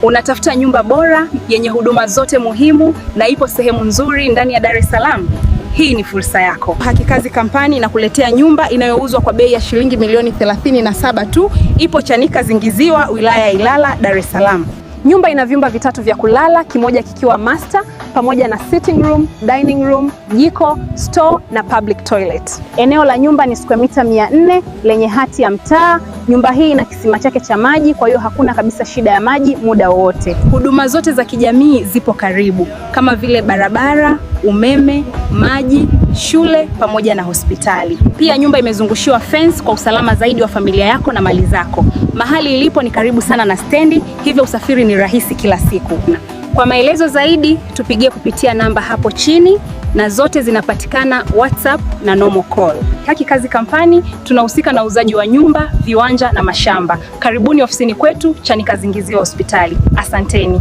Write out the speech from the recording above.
Unatafuta nyumba bora yenye huduma zote muhimu na ipo sehemu nzuri ndani ya Dar es Salaam? Hii ni fursa yako. Hakikazi Kampani inakuletea nyumba inayouzwa kwa bei ya shilingi milioni 37 tu. Ipo Chanika Zingiziwa, wilaya ya Ilala, Dar es Salaam. Nyumba ina vyumba vitatu vya kulala, kimoja kikiwa master, pamoja na sitting room, dining room, jiko, store na public toilet. Eneo la nyumba ni square mita 400 lenye hati ya mtaa. Nyumba hii ina kisima chake cha maji, kwa hiyo hakuna kabisa shida ya maji muda wowote. Huduma zote za kijamii zipo karibu kama vile barabara, umeme, maji, shule pamoja na hospitali. Pia nyumba imezungushiwa fence kwa usalama zaidi wa familia yako na mali zako. Mahali ilipo ni karibu sana na stendi, hivyo usafiri ni rahisi kila siku. Kwa maelezo zaidi tupigie kupitia namba hapo chini na zote zinapatikana WhatsApp na normal call. Haki Kazi Kampani tunahusika na uuzaji wa nyumba, viwanja na mashamba. Karibuni ofisini kwetu Chanika Zingiziwa hospitali. Asanteni.